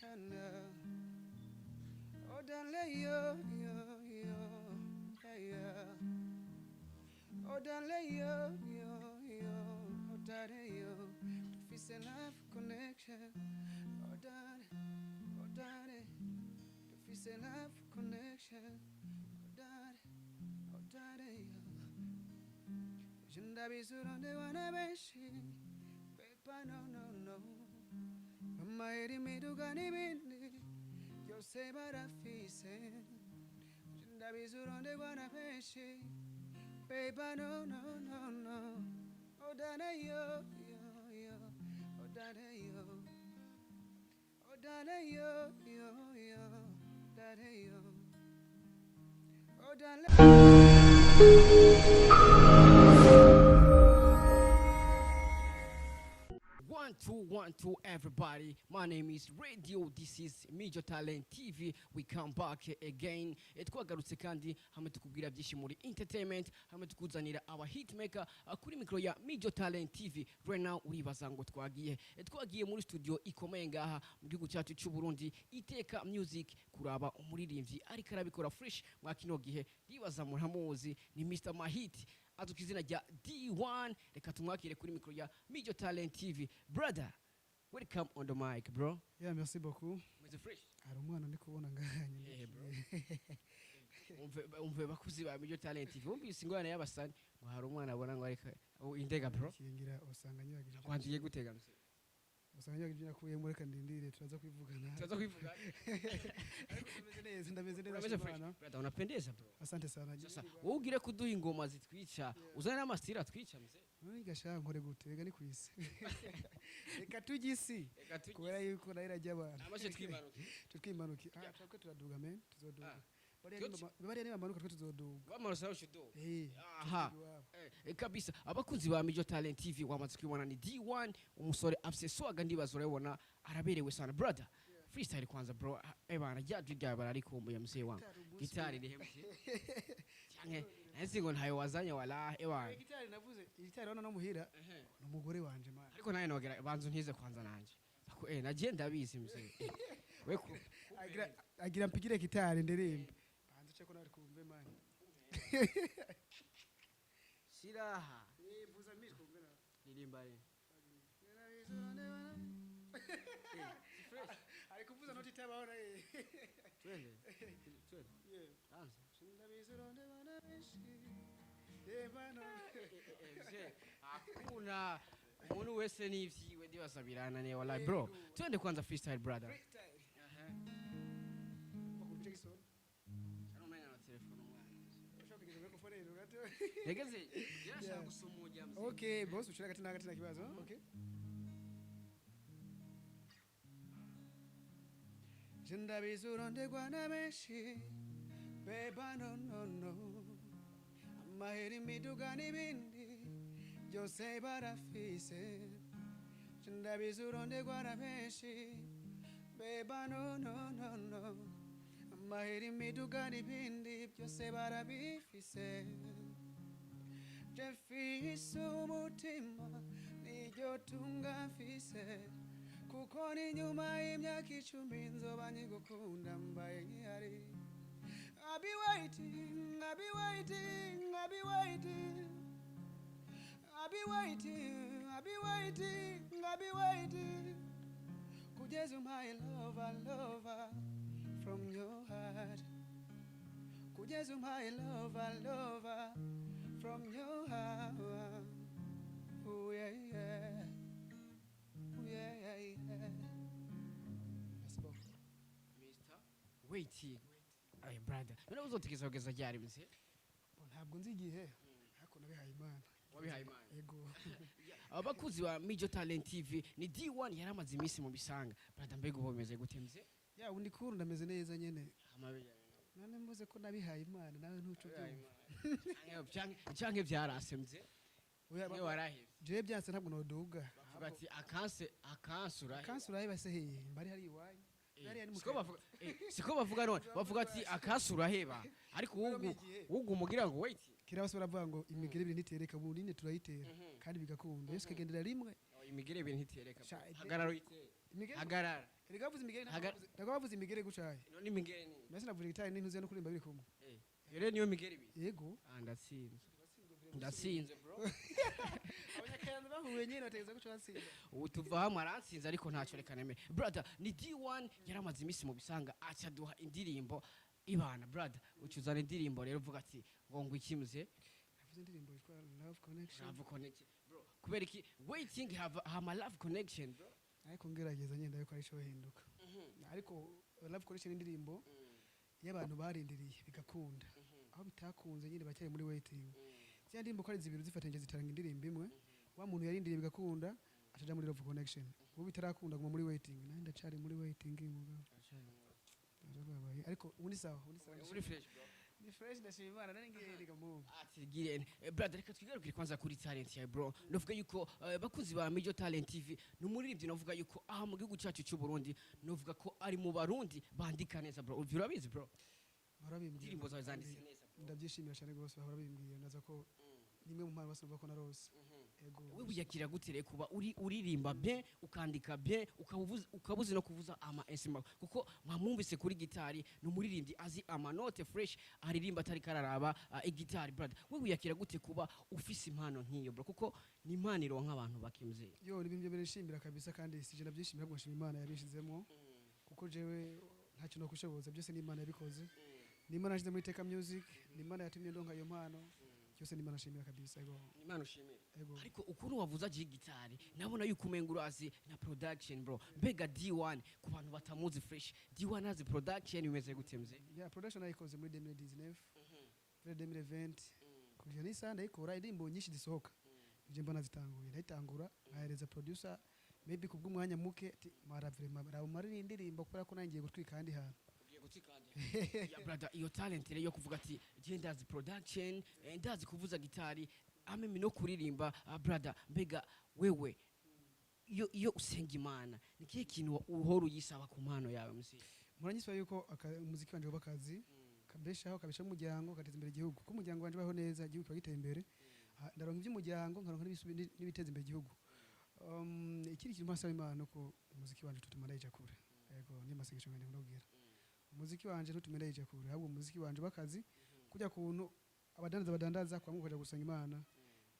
na na. Oh darling, yo yo yo, yeah yeah. Oh darling, yo yo yo, oh darling, yo. Dufise love connection. Oh darling, oh darling, dufise love connection. Oh darling, oh darling, yo. Je ndabizi uronderwa na benshi, baby, no no no. Amahera, imiduga n'ibindi byose barafise. Je ndabizi uronderwa na benshi, baby, no no no no. Oh darling, yo yo yo, oh darling, yo. Oh darling, yo yo yo, darling, yo. Oh darling. One, two, one, two, everybody. My name is Radio. This is Major Talent TV. We come back again. Twagarutse kandi hamwe tukubwira byinshi muri entertainment, hamwe tukuzanira aba hitmaker kuri mikro ya Major Talent TV. Right now uribaza ngo twagiye. Twagiye muri studio ikomeye ngaha mu gihugu cyacu cy'u Burundi, Iteka Music, kuraba umuririmbyi ariko arabikora fresh mwa kino gihe. Ndibaza muramuzi, ni Mr Mahit, azwi ku izina rya D1. Reka tumwakire kuri mikro ya Major Talent TV. Brother, welcome on the mic, bro. Yeah, merci beaucoup. Meze fresh? Hari umwana ndi kubona ngaha nyine. Eh, bro. Umve umve, bakuzi ba Major Talent TV, wumvise ingorane y'abasani ngo hari umwana abona ngo ariko oh, indega bro. Kingira usanga nyibagije. Kwandiye gutega mse? Usanga nyibagije ibyo nakuyemo, reka ndindire turaza kwivugana. Tuzaza kwivuga. Ariko ndameze neza, ndameze neza. Unameze fresh. Shimana. Brother, unapendeza, bro. Asante sana. Sasa wowe ugire kuduha ingoma zitwica, uzane n'amasitiri atwica, mze. None gasha nkore gute? Reka ni kwisi. Reka tujye isi. Reka tujye. Kubera yuko nayo irajya abantu. Amashe twimanuke. Tutwimanuke. Ah, twebwe turaduga men, tuzoduga. Ah. Bariya bariya nibamanuka twe tuzoduga. Bamanutse nawe ushiduga. Eh. Aha. Tuzoduga iwabo. Kabisa, abakunzi ba Major Talent TV, wamaze kwibona ni D1, umusore afise swaga, ndibaza urabibona, araberewe sana. Brother, freestyle kwanza, bro. Bana, rya jwi ryawe bararikumbuye, mzee wangu. Gitari ni mzee, canke nahise ngo ntayo wazanye wala bana. Gitari navuze, gitari hano no muhira ni umugore wanje man. Ariko nawe nogera banzu ntize kwanza nanje. Nagiye ndabizi mzee, we ku Agira mpigire gitari ndirimbe. Banze uce ko nawe kumve man. Shiraha. Eh, mvuza mimi kumve nawe. Ririmba re. Fresh. Ari kuvuza noti itabaho naye. Twende twende. Yeah. Anza. Ndabizi uronderwa na benshi. Reba no. Mzee, hakuna umuntu wese n'ivyiwe, ndibaza birananiye wallahi, bro. Twende kwanza freestyle, brother. Freestyle. Bakubije gisoro. Umenya na telefone umwana. Ushaka kugeza microphone hejuru gato. Regeze yarashaka gusumuja, mzee. Okay, boss, ushira gati na gati na kibazo. Okay. Je ndabizi uronderwa na benshi. Beba no no no. Amahera, imiduga n'ibindi byose barafise. Je ndabizi uronderwa na benshi. Beba no no no no. Amahera, imiduga n'ibindi byose barabifise. Je mfise umutima, niryo tunga mfise, kuko ni nyuma y'imyaka 10 nzoba nkigukunda mbaye nkihari. I'll be waiting, I'll be waiting, I'll be waiting. I'll be waiting, I'll be waiting, I'll be waiting. Kugeza umpaye lover, lover from your heart. Kugeza umpaye lover, lover from your heart. Oh yeah. Oh yeah. Merci beaucoup. Mr. Waiting. Ay brother, none uzotegeza kugeza ryari, mzee? Bo, ntabwo nzi igihe, ariko nabihaye Imana. Wabihaye Imana. Ego. Abakuzi ba Major Talent TV, ni D1, yaramaze iminsi mu bisanga. Brother, mbega ubu bimeze gute, mzee? Ya undi kuru ndameze neza nyene. Amabere. None mvuze ko nabihaye Imana nawe ntuco byumva. Canke vyarase, mzee? Oya, Niyo warahevye. Jewe byanse ntabwo noduga. Bavuga ati akanse akansura. Kansura base hehe? Mbari hari iwanyu. Hariya ni mu Siko bavuga, siko bavuga none bavuga ati akansura heba, ariko Kubera igihe. ugu mugira ngo wait. Kera bose baravuga ngo imigere ibiri ntitereka, ubu nine turayitera kandi bigakunda. Yesu kagendera rimwe. Imigere ibiri ntitereka. Sha, Hagarara uyitere. Imigere. Hagarara. Erega bavuze imigere, ntabwo bavuze imigere gucaye. None imigere ni Nase navuze gitari n'intuze no kuririmba biri kumwe. Eh, rero niyo migere ibiri. Yego. Ah, ndatsinzwe, ndatsinzwe, bro. Abanyakayanza bahuye nyine bategeza guca batsinda. Ubu tuva hamwe aransinze, ariko ntacyo, reka nemere, brother. Ni D1 yaramaze iminsi mu bisanga, aca duha indirimbo ibana. Brother, ucuzana indirimbo rero uvuga ati ngo ikimuze. Navuze indirimbo yitwa Love Connection. Love Connection, bro. Kubera iki waiting have hama Love Connection, bro? Ariko ngerageza nyenda yuko ari cyo hinduka, ariko Love Connection ni indirimbo y'abantu barindiriye bigakunda, aho bitakunze nyine bacyari muri waiting. Ziriya ndirimbo ko ari zibiri zifatanyije zitanga indirimbo imwe. Wa muntu yarindiriye bigakunda ataja muri Love Connection, ubu bitarakunda guma muri waiting. Nanjye ndacari muri waiting, mugabo narababaye, ariko ubu ni sawa, ubu ni sawa. Uri fresh, bro. Ni fresh, ndashima Imana, nari ngiye rega mu Ati gire brother, reka twigarukire kwanza kuri talent ya bro. Novuga yuko bakunzi ba Mijo Talent TV, ni umuririmbyi novuga yuko aha mu gihugu cyacu cy'u Burundi, novuga ko ari mu Barundi bandika neza, bro. Uvyo urabizi, bro? Barabimbwira. Indirimbo zawe zanditse neza, bro. Ndabyishimira cyane rwose, bahora bimbwira. Ndaza ko nimwe mu mpano bose numva ko narose. Ego. Wewe wiyakira gute rero kuba uri uririmba bien, ukandika bien, ukabuzi no kuvuza ama instrument? Kuko mwamwumvise kuri gitari, ni umuririmbyi azi amanote fresh, aririmba atari kararaba igitari. Brother, wewe wiyakira gute kuba ufise impano nk'iyo, bro? Kuko ni impano ironka abantu bakimzeye. Yo, ni ibintu byo nishimira kabisa, kandi sije ndabyishimira, ahubwo nshima Imana yabishizemo, kuko jewe ntacyo no kushoboza, byose ni Imana yabikoze. Ni Imana yashyize muri Teka Music, ni Imana yatumye ndonka iyo mpano, byose ni Imana nshimira kabisa. Ego. Ni impano ushimira. Ego. Ariko ukuntu wavuza gitari, nabona yuko umenga urazi na production, bro. Mbega D1, ku bantu batamuzi fresh, D1 azi production bimeze gute, mzee? Yeah, production nayikoze muri 2019, muri 2020 kugira n'isaha ndayikora. Indirimbo nyinshi zisohoka nje mba nazitanguye, ndayitangura nkahereza producer, maybe kubw'umwanya muke, ati mara vraiment raba marira indirimbo, kubera ko nangiye gutwika ahandi hantu. Ya brother, iyo talent rero yo kuvuga ati je ndazi production, ndazi kuvuza gitari amemi no kuririmba, brother, mbega wewe iyo usenga Imana, ni kihe kintu uhora uyisaba ku mpano yawe, mzee? Muranyisaba yuko umuziki wanje uba akazi kabeshaho, kabeshaho umuryango, kateza imbere igihugu, kuko umuryango wanje ubaho neza, igihugu kiba giteye imbere. Ah, ndaronka iby'umuryango, nkaronka n'ibiteza imbere igihugu. Ikindi kintu mpasaba Imana ko umuziki wanje tutuma ndayija kure. Yego, niyo masengesho ngende ndabwira, umuziki wanje ntutume ndayija kure, ahubwo umuziki wanje uba akazi kujya kuntu abadandaza badandaza kwa kuja gusenga Imana,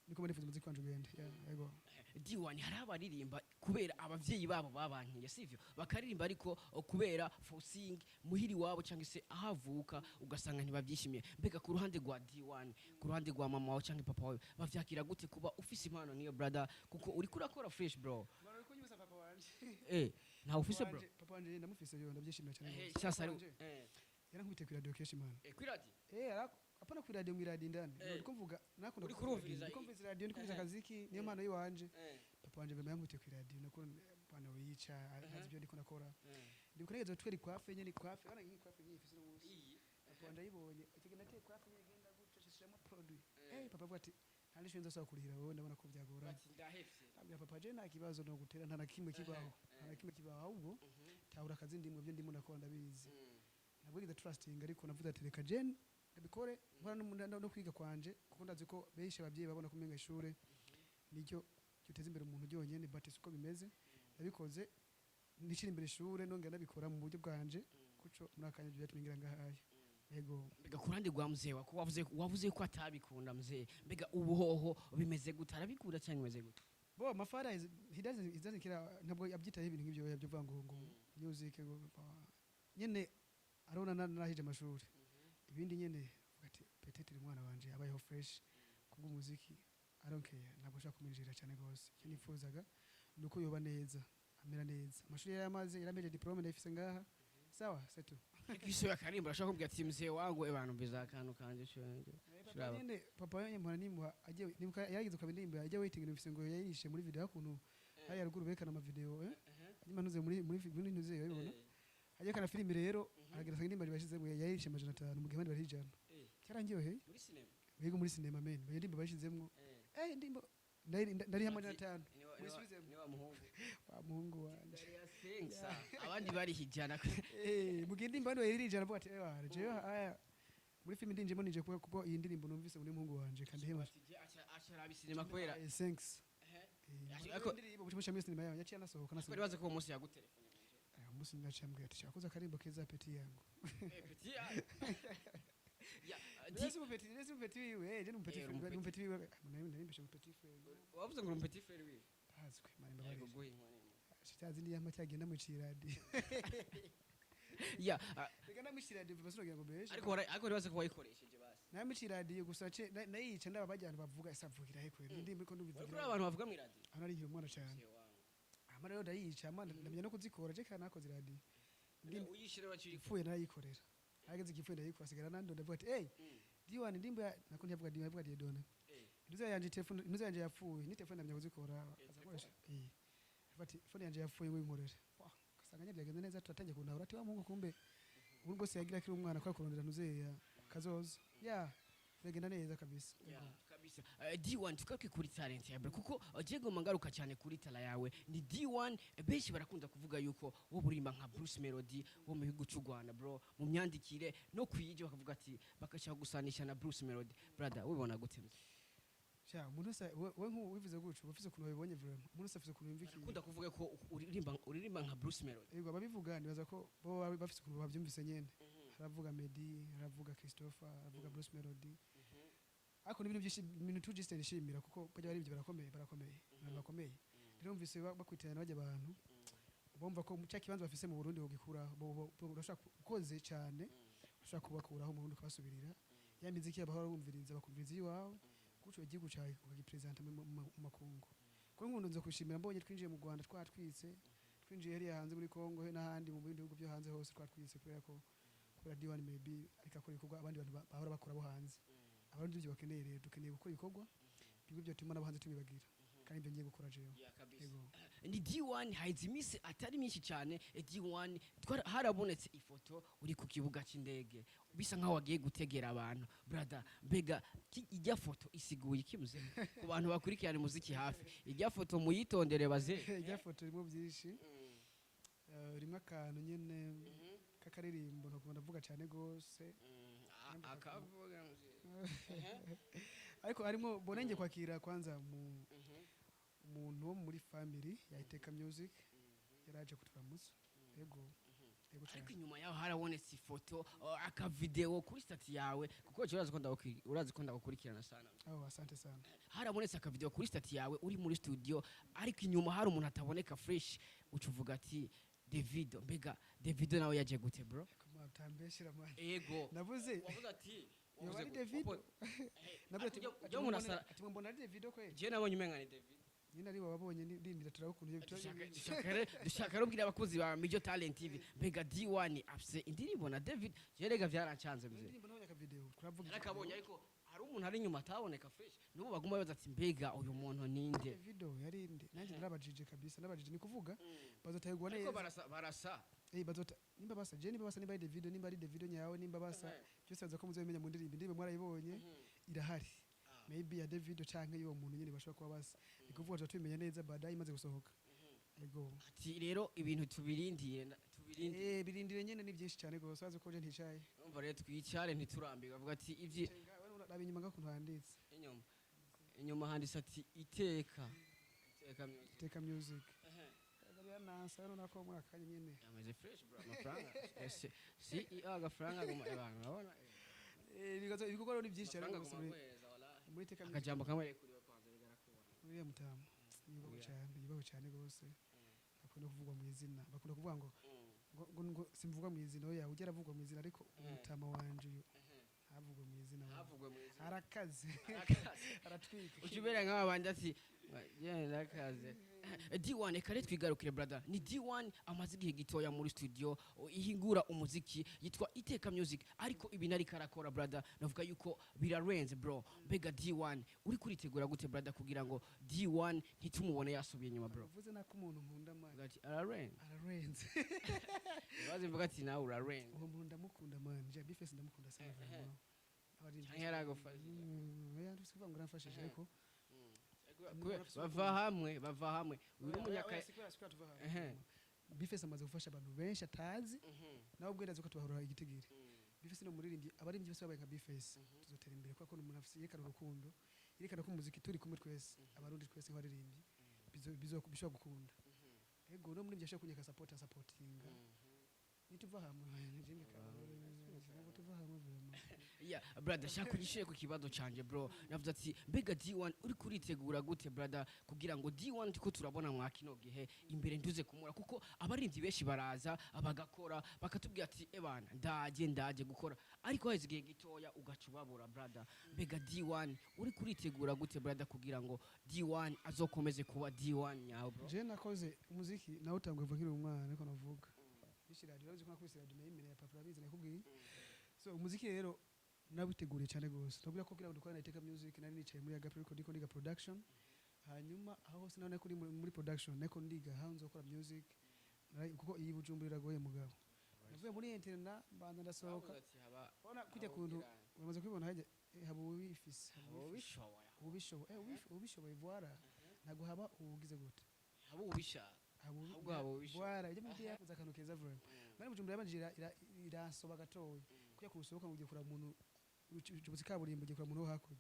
niko mba nifuza umuziki wanje ugende. Yeah, yego. D1, hari abaririmba kubera abavyeyi babo babankiye, sivyo? Bakaririmba ariko kubera forcing muhiri wabo cyangwa se ahavuka, ugasanga ntibavyishimiye. Mbega ku ruhande rwa D1, ku ruhande rwa mama wawe cyangwa papa wawe, bavyakira gute kuba ufise impano niyo, brother? Kuko uriko urakora fresh, bro. Papa wanje Ntawe ufise, bro? Papa wanje ndamufise yo, ndabyishimira cyane Eh, rwose. sasa Papa ari wanje yarankubitiye ku radio kenshi, man. Kwiradi? Hapana ku radio, mu radio indani. Ndiko mvuga nakunda Uriko urumviriza ndiko mviriza radio, ndiko mviriza akaziki, niyo mpano yiwanje. Papa wanje bema yankubitiye ku radio, nakunda bana wica azi ibyo ndiko nakora. Ndiko nageze tweri coiffe nyene, coiffe bana ngiyi coiffe ngiyi ifise n'umunsi. Papa wanje ayibonye icyo nateye coiffe nyene igenda gutyo, shishiramo produit. Papa avuga ati nta n'ishu nzosaba kurihira wowe, ndabona ko byagorana. Ati ndahevye. Ndabwira papa, je nta kibazo no gutera, nta na kimwe kibaho, nta na kimwe kibaho, ahubwo tahura akazi ndimwe, byo ndimo ndakora ndabizi. Ntabwo nigeze trusting, ariko navuze ati reka je ndabikore nkora no kwiga kwanje, kuko ndazi ko benshi ababyeyi babona ko umenga ishure niryo ryoteza imbere umuntu ryonyene, but siko bimeze. Ndabikoze nishira imbere ishure, nongera ndabikora mu buryo bwanje, kuco muri akanya byatumye ngira ngahaye. Yego. Mbega ku ruhande rwa mzee wako, wavuze ko atabikunda mzee, mbega ubuhoho bimeze gute? Arabikunda cyangwa bimeze gute? Bo my father is he doesn't care, ntabwo abyitaye ibintu nk'ibyo yabyo vuga ngo music ngo nyene arabona narahije amashuri, ibindi nyene avuga ati peut-être umwana wanje abayeho fresh kubw'umuziki, I don't care, ntabwo nshaka kumwinjirira cyane gose. Icyo nifuzaga ni uko yoba neza, amera neza, amashuri yaramaze, yarameje diplôme, ndayifise ngaha, sawa, c'est tout. Ariko iyo usohoye akarimbo urashobora kumubwira ati mzee wangu, abantu mbiza akantu kanje shenge. Papa nyene, papa nyene mpora nimuha agiye nibuka yarigeze ukaba indirimbo ajya waiting, numvise ngo yayirishe muri video y'ukuntu hariya ruguru berekana ama video, hanyuma ntuze muri ntuze yabibona hajya kana filime rero, aragira asanga indirimbo bashizemo yayirishe 500 mu gihe abandi bari 100. Cyarangiyoheye. Muri cinema? Biga muri cinema men, iyo ndirimbo bashizemo, indirimbo ndariha 500 muyisubizemo. Ni wa muhungu. Wa muhungu wanje. Ndariya abandi bari 100. Mu gihe indirimbo abandi bayirira 100, avuga ati jewe aya muri filime ndinjemo nije kuko iyi ndirimbo numvise muri muhungu wanje kandi hema. Acaraba sinema kubera Thanks. Indirimbo buce muri sinema yawe yaciye anasohoka. Ariko Nasohoka. Nibaze ko uwo munsi yagutelefone? Umunsi naciye ambwira ati: "Shaka kuza akarimbo keza, petit yangu." Eh, petit ya ya. Nese mu petit, nese mu petit wiwe, je ni mu petit Eh, frère. uri Ni mu petit wiwe, nari mu petit frère. Wavuze ngo uri petit frère wiwe? Tazwi mani. Yego. Mbabarira. Guha inkoni. Shitazi ndi yama cyagenda mu ciradi. Ya. Reka namwiciradi vuba, sinogira ngo beshe. Ariko nibaze ko wayikoresheje basi. Namwiciradi gusa ce nayica ndaba bajyana bavuga isavugira he kwera ndimba ko Wari ndubivugira. kuri abantu bavuga mu iradiyo. Hano ari nkiri umwana cyane. Hama rero ndayica, hama ndamenya no kuzikora, je kana nakoze iradiyo. Uyishire bakiri. Ipfuye narayikorera, hageze igipfuye ndayikora, sigara nando ndavuga ati: "Hey D1, ndimba ya-" Nako ntiyavuga D1, yavuga Dieudonné. "Intuze yanje, telefone, intuze yanje yapfuye, ni telefone ndamenya kuzikora." Azakoresha avuga ati: "Phone yanje yapfuye, ngo inkorere." Wah, ugasanga nyine byagenze neza, turatangiye kuntahura ati: "Wa muhungu, kumbe ubu bwose yagira akiri umwana kwa kurondera ntuze ya kazoza ya biragenda neza kabisa." Ya, kabisa. D1, tugaruke kuri talent yawe, kuko je ngoma ngaruka cyane kuri talent yawe ni D1. Benshi barakunda kuvuga yuko wowe uririmba nka Bruce Melody wo mu gihugu cy'u Rwanda, bro, mu myandikire no kwije, bakavuga ati bakashaka gusanisha na Bruce Melody. Brother, wibona gute? Sha, umuntu wese we nk'uwivuze gutyo uba ufise ukuntu wabibonye vraiment, umuntu wese afise ukuntu yumva ikintu. Barakunda kuvuga ko uririmba nka Bruce Melody. Yego, ababivuga nibaza ko bo baba bafise ukuntu babyumvise nyene. Haravuga Meddy, haravuga Christopher, haravuga Bruce Melody, ariko n'ibintu byinshi, ibintu tujiste nishimira, kuko bajya barivyo barakomeye, abantu bakomeye. Rero numvise bakwitirana bajya abantu bumva ko cya kibanza bafise mu Burundi bogikuraho, urashobora ukoze cyane ushobora kubakuraho mu Burundi, ukabasubirira ya miziki yabahora bumviriza, bakumviriza iwawe gutyo, igihugu cyawe ukagipresenta mu makungu. Kuko nkunda nza kwishimira mbonye twinjiye mu Rwanda twatwitse, twinjiye hariya hanze muri Congo n'ahandi mu bindi bihugu byo hanze hose twatwitse, kubera ko kubera D1 maybe ariko akora ibikorwa abandi bantu bahora bakora bo hanze. Abarundi ibyo bakeneye rero, dukeneye gukora ibikorwa bimwe byotuma nabo hanze tubibagira, kandi ibyo ngiye gukora jewe. Ya, kabisa. Yego. Ni D1, haize iminsi atari myinshi cyane, D1, harabonetse ifoto uri ku kibuga cy'indege, bisa nkaho wagiye gutegera abantu. Brother, mbega ijya foto isiguye iki muze ku bantu bakurikirana umuziki hafi? Ijya foto muyitondere baze. Ijya foto irimo byinshi. Rimwe akantu nyene k'akaririmbo ntakunda ndavuga cyane gose. Akavuga muze. Ariko harimo bonenge kwakira kwanza mu umuntu wo muri family ya Iteka Music yaraje kuturamutsa. Yego Ariko cyane. inyuma yaho harabonetse ifoto, akavideo kuri status yawe, kuko je urazi ko ndagukurikirana sana. Oh, asante sana. Harabonetse akavideo kuri status yawe uri muri studio, ariko inyuma hari umuntu ataboneka fresh, uca uvuga ati Davido. Mbega Davido nawe yaje gute, bro? Kuma utambeshera man. Ego. Navuze Wavuze ati Yoba wavuze ari gute? Davido. Navuze ati Ujya umuntu asara ati mbona ari Davido kweli. Je nabonye umenga ni Davido. Nyine ari wababonye ndindira turabe ukuntu iyo Dushaka rero kubwira abakozi ba Mijo Talent TV, mbega D1 afise indirimbo na David? Je rega byarancanze mzee. Indirimbo nabonye akavideo turavuga. Narakabonye, ariko hari umuntu ari inyuma ataboneka fresh, n'ubu baguma babaza ati: "Mbega uyu muntu ninde?" Davido yarinde nanjye narabajije kabisa, nabajije ni kuvuga bazotahigwa Ariko neza. barasa, barasa. Bazota nimba basa, je nimba basa, nimba ari Davido, nimba ari Davido nyawe, nimba basa, byose baza ko muzobimenya mu ndirimbo. Indirimbo mwarayibonye, irahari, maybe ya Davido canke y'uwo muntu nyene bashobora kuba basa, ni kuvuga tuba tubimenya neza baadaye imaze gusohoka. Yego. Ati rero ibintu tubirindire tubirindire. Birindire nyene, ni byinshi cyane gose, bazi ko je nticaye. Urumva rero twicare ntiturambirwe, avuga ati ivyi Raba inyuma ngakuntu handitse. Inyuma handitse ati Iteka, Iteka Music. Iteka Music. Gariya nasa rero nako muri akanya nyene. Ameze fresh, bro, amafaranga ese si agafaranga aguma abantu urabona. Ibikorwa rero ni byinshi cyane Amafaranga rwose aguma aguhereza, wallahi. Muri Iteka Music. Akajambo kamwe rero kuri we kwanza bigarakubona. Uriya mutamu yubahwe Oya. cyane, yubahwe cyane rwose. Akunda kuvugwa mu izina, bakunda kuvuga ngo simvugwa mu izina. Oya, ujya aravugwa mu izina, ariko umutama wanje uyu ntavugwe mu izina we. Havugwe mu izina. Arakaze. Arakaze. Aratwika. Uca ubera nk'aba bandi ati genda akaze. D1, reka rero twigarukire, brother. Ni D1 amaze igihe gitoya muri studio ihingura umuziki yitwa Iteka Music, ariko ibintu ariko arakora, brother, navuga yuko birarenze, bro. Mbega D1 uri kuritegura gute, brother, kugira ngo D1 ntitumubone yasubiye inyuma, bro? Uvuze nako umuntu nkunda man. Uvuga ati ararenze. Ararenze. Bazi mvuga ati nawe urarenze. Uwo muntu ndamukunda man, je Bface ndamukunda sana vraiment. Abaririmbyi Canke yaragufashije? Oya, ndetse kuvuga ngo aramfashije, ariko Kubera bava hamwe uyu ni umunyaka. Bface amaze gufasha abantu benshi atazi, nawe ubwo ndazi ko tubahora igitigiri. Bface ni umuririmbyi, abaririmbyi bose babaye nka Bface tuzotera imbere, kuko ni umuntu afise yerekana urukundo, yerekana ko umuziki turi kumwe twese, abarundi twese nk'abaririmbyi. bishobora gukunda. Ego, no muri ibyo ashobora kunyeka support, supportinga. Nituva hamwe ntabwo tuva hamwe vraiment. Yeah, brother, shaka unyishyure ku kibazo canje, bro. Navuze ati mbega D1 uri kuritegura gute, brother, kugira ngo D1 tuko turabona mwa kino gihe imbere nduze kumura, kuko abaririmbyi benshi baraza bagakora bakatubwira ati ebana ndaje ndaje gukora, ariko haheze igihe gitoya ugaca ubabura, brother. Mbega D1 uri kuritegura gute, brother, kugira ngo D1 azokomeze kuba D1 nyawe, bro? Je nakoze umuziki nawe utanguye kuva nkiri umwana, ariko navuga nishi radio, urabizi ko nakubise radio nayimereye ya papa, urabizi nakubwiye. So umuziki rero nawiteguriye cyane gose. Ndabwira ko kugira ngo dukorane na Iteka Music, nari nicaye muri Agape Record ndiko ndiga production. Hanyuma aho hose naho nari muri production, nako ndiga aho nzokora music. Kuko iyi Bujumbura iragoye, mugabo. Navuye muri internat, mbanza ndasohoka. Ubona kujya kuntu uramaze kubibona hajya, haba uwifise, haba uwifise. Ubishoboye. Ubishoboye, ubishoboye, voilà. Ntabwo haba uwugize gute. Haba ubishaka. Haba Ahubwo haba ubishoboye. Voilà, ibyo mubwiye yakoze akantu keza vraiment. Mari Bujumbura yabanje iransoba gatoya kujya kurusohoka ngo ugiye kuraba umuntu ucubutse kaburimbo, ugiye kuraba umuntu wo hakurya,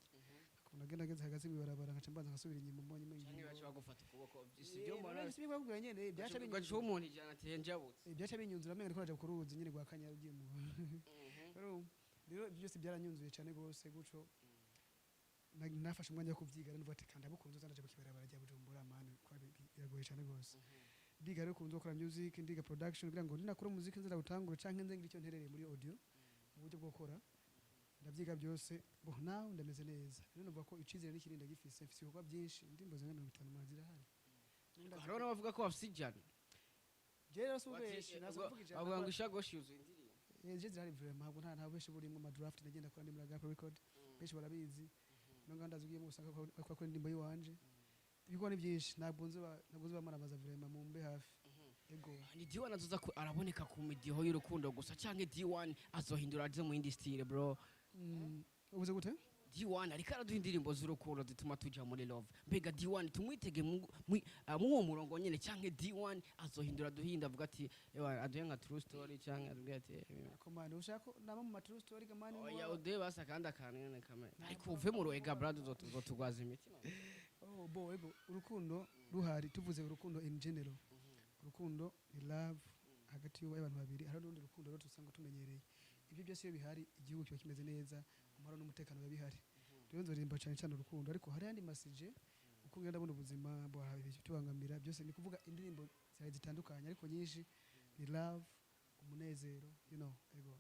akabona agenda ageze hagati mw'ibarabara, nkaca mbanza nkasubira inyuma mbonye Canke baca bagufata ukuboko si ibyo mbona. Ibyo mbona nyene byaca ugaca binyunzura. umuntu ijana ati njabutse. Byaca binyunzura, amenga ndiko naja ku ruzi nyene rwa Kanyaru ugiye mu. Urumva? Rero ibyo byose byaranyunzuye cyane gose guco nafashe umwanya wo kuvyiga. Rero ndavuga ati kanda bukunze uza ndaja ku kibarabara rya Bujumbura mani, kuko biragoye cyane gose. Ndiga rero kunze gukora music, ndiga production kugira ngo ninakora umuziki nza ndawutangure canke nze ngire icyo nterereye muri audio mu buryo bwo gukora. Ndavyiga byose bo, nawe ndameze neza. Rero numva ko icizere n'ikindi ndagifise, mfise ibikorwa byinshi, indirimbo zirenga 50 mara zirahari. Hariho n'abavuga ko bafise 100. Je rero si ubeshi, naza kuvuga 100. Bavuga ngo ishagoshi yuzuye indirimbo. Je zirahari vraiment, ntabwo nta benshi burimo ama draft nagenda kora ndi muri Agape Record, benshi barabizi. No nganda zugiyemo usanga ko bakora indirimbo yiwanje. Ibikorwa ni byinshi, ntabwo nzi bamaramaza vraiment, mumbe hafi. Ego. Ni D1 azoza araboneka ku midiho y'urukundo gusa, canke D1 azohindura aje mu yindi style, bro? Ubuze gute? D1 ariko araduha indirimbo z'urukundo zituma tuja muri love. Mbega D1 tumwitege mu uwo murongo nyene, canke D1 azohindura aduhinda avuga ati ewa aduhe nka true story, canke aduhe ati Komanda ushaka ko naba mu ma true story kamani? Oya, uduhe basa kandi akantu nyene kame, ariko uve mu ruega, brother, uzotugwaza imitima. Oh, bo ego, urukundo ruhari, tuvuze urukundo in general, urukundo ni love hagati y'abantu babiri. Hari n'urundi rukundo rero tusanga tumenyereye. Ibyo byose iyo bihari igihugu kiba kimeze neza, amahoro n'umutekano biba bihari. Rero nzoririmba cyane cyane urukundo, ariko hari andi masije uko ngenda ndabona ubuzima bwa bitubangamira byose. Ni kuvuga indirimbo zihari zitandukanye, ariko nyinshi ni love, umunezero, ego.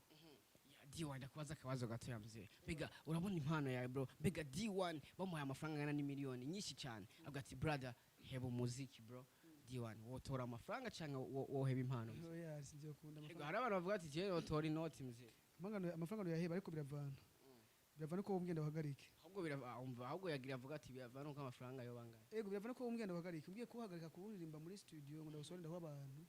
Ya, D1, ndakubaza akabazo gatoya mzee. Mbega urabona impano yawe, bro? Mbega D1 bamuhaye amafaranga angana n'imiliyoni nyinshi cyane, avuga ati brother heba umuziki, bro, D1 wotora amafaranga cyangwa woheba impano, mzee? Oya, sinzokunda. Ego, amafaranga. Hari abantu bavuga ati jewe wotora inoti, mzee. Amafaranga yaheba, ariko biravana uko wowe uhagarike. Ahubwo birava, umva, ahubwo yagira avuga ati biravana uko amafaranga yo bangaye. Ego, biravana ko wowe uhagarike. Ugiye kuhagarika kuwuririmba muri studio ngo ndawusohore ndaho abantu,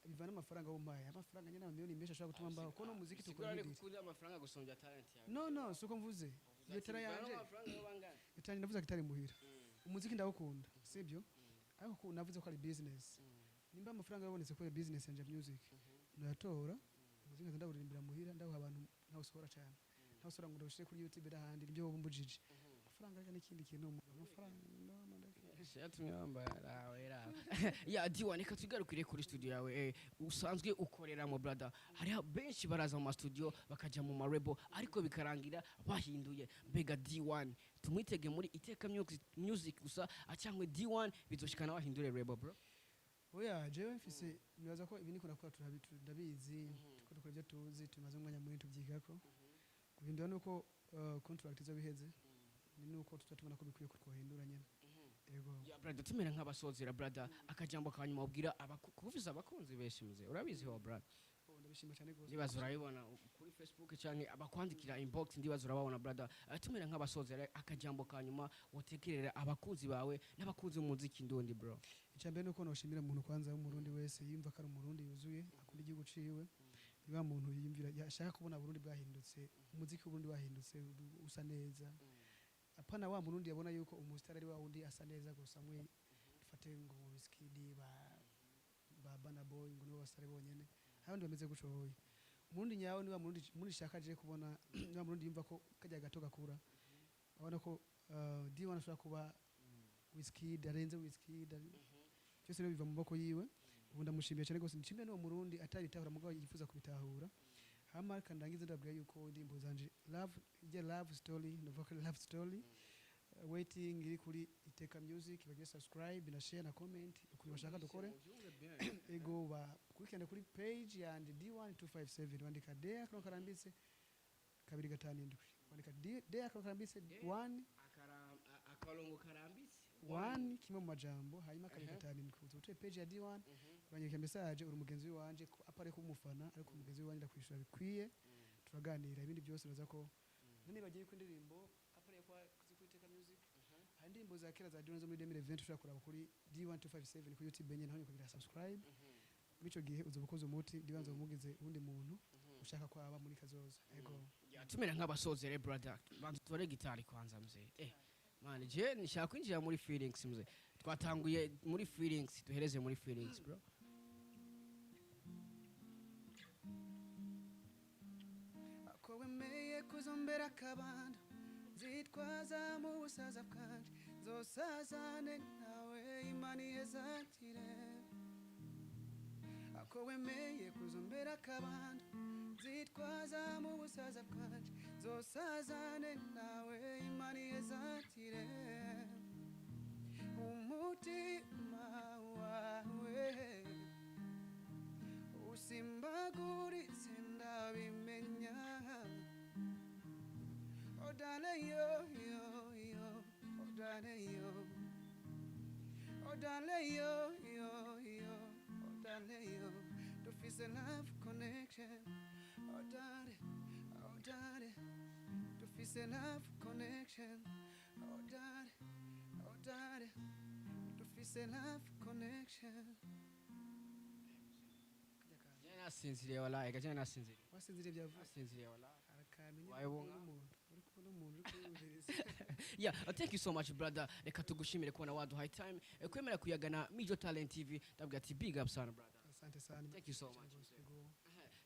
bivana amafaranga wumpaye. Amafaranga nyine amamiliyoni menshi ashobora gutuma mbaho, kuko no muziki tukora Sigura nk'idiri. Gukunda amafaranga gusumbya talent yawe. No, siko mvuze. Iyo tara yanje, amafaranga yo bangaye. Iyo tara ndavuze ko itari muhira. Umuziki ndawukunda, sibyo, ariko navuze ko ari business. Nimba amafaranga yabonetse kubera business yanje ya music, ndayatora, umuziki nkaza ndawuririmbira muhira, ndawuha abantu, ntawusohora cyane, ntawusohora ngo ndawushire kuri YouTube n'ahandi. Nibyo wowe umbujije amafaranga, ariko n'ikindi kintu amafaranga no ndeke. Yatumye wambaye rawe rawe ya D1. Reka tugarukire kuri studio yawe usanzwe ukoreramo, brother. Hariho benshi baraza mu ma studio bakaja mu marebo, ariko bikarangira bahinduye. Mbega D1 tumwitege muri Iteka Music gusa, cyangwa D1 bizoshikana bahindure label, bro? Oya, jewe mfise, nibaza ko ibi niko nakora, ndabizi tuko dukora ibyo tuzi, tumaze umwanya munini tubyigako. Guhindura nuko contract izo biheze, ni nuko tuba tubona ko bikwiye ko twohindura nyene. Ego. Ya brother, tumera nk'abasozera, brother, akajambo kanyuma ubwira kuvuza abakunzi benshi mzee, urabizi ho, brother? Oh, ndabishima cyane gose. Ndibaza urabibona kuri Facebook canke abakwandikira inbox, ndibaza urababona, brother. Tumera nk'abasozera, akajambo kanyuma wotekerera abakunzi bawe n'abakunzi b'umuziki ndundi, bro? Icya mbere nuko noshimira umuntu kwanza w'umurundi wese yumva ko ari umurundi yuzuye, akunda igihugu ciwe, ni wa muntu yiyumvira yashaka kubona Burundi bwahindutse, umuziki w'Uburundi wahindutse usa neza. Apana wa murundi yabona yuko umusitari ari wa wundi asa neza gusa, mwe dufate ngo Wizkid, ba Burna Boy, ngo nibo basitari bonyene, abandi bameze guco. Hoye umurundi nyawe ni wa murundi shaka je kubona, ni wa murundi yumva ko kajya gato gakura abona ko D1 ashobora kuba Wizkid, arenze Wizkid, byose rero biva mu maboko yiwe. Ubu ndamushimiye cyane rwose, nshimiye n'uwo Murundi atabitahura mugabo yifuza kubitahura. Hama kandangize ndabwira yuko indirimbo zanje love, ijya love story, ndavuga ko ari love story, waiting iri kuri Iteka Music. Bagire subscribe na share na comment ukuntu bashaka dukore. Ego, bakurikirane kuri page yanje D1257, wandika D akano karambitse 257, wandika D, D akano karambitse 1 Akarongo karambitse. 1 kimwe mu majambo, hanyuma 2 5 7. Utuye page ya D1, uranyandikira message, uri umugenzi wanje ko apare ko umufana, ariko umugenzi wanje ndakwishura bikwiye, turaganira ibindi byose. Naza ko nibagiye ko indirimbo apare kwa kuri Iteka Music, hari indirimbo za kera za D1 zo muri 2020 ushobora kuraba kuri D1257 kuri YouTube nyene, naho kugira subscribe. Muri ico gihe uzoba ukoze umuti D1, umugize uwundi muntu ushaka kwaba muri kazoza. Ego. Tumera nk'abasozere, brother, banza tubare gitari kwanza mzee. Man, je nshaka kwinjira muri feelings mzee. Twatanguye muri feelings, duhereze muri feelings, bro. Ko wemeye kuzombera akabando nzitwaza mu busaza bwanje, nzosazane nawe, Imana ihezatire. Ako wemeye kuzombera akabando nzitwaza mu busaza bwanje, nzosazane nawe, Imana ihezatire. Umutima wawe usimbaguritse ndabimenya. Odale yo yo yo, odale yo, odale yo yo yo, odale yo, dufise love connection. Odale, odale, dufise love connection. Odale, odale, dufise love connection. Je nasinziriye wallahi, gaje nasinziriye. Wasinziriye byavuze. Nasinziriye wallahi. Arakamenya. Wayibonga? Umuntu uri kubona, umuntu uri kumviriza. Yeah, thank you so much, brother. Reka tugushimire kubona waduhaye time, kwemera kuyagana Mijo Talent TV. Ndavuga ati big up sana, brother. Asante sana. Thank you so much. Ego.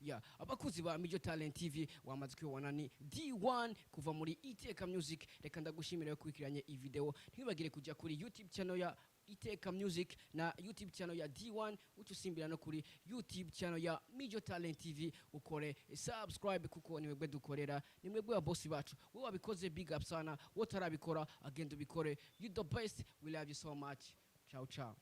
Yeah, abakuzi ba Mijo Talent TV, wamaze kubibona, ni D1 kuva muri Iteka Music. Reka ndagushimire gukurikiranye iyi video. Ntiwibagire kujya kuri YouTube channel ya Iteka Music na YouTube channel ya D1, utusimbira no kuri YouTube channel ya Mijo Talent TV, ukore subscribe, kuko ni mwebwe dukorera, ni mwebwe boss bacu. Wowe wabikoze, big up sana. Wowe utarabikora, agenda ubikore. You the best, we love you so much. Ciao ciao.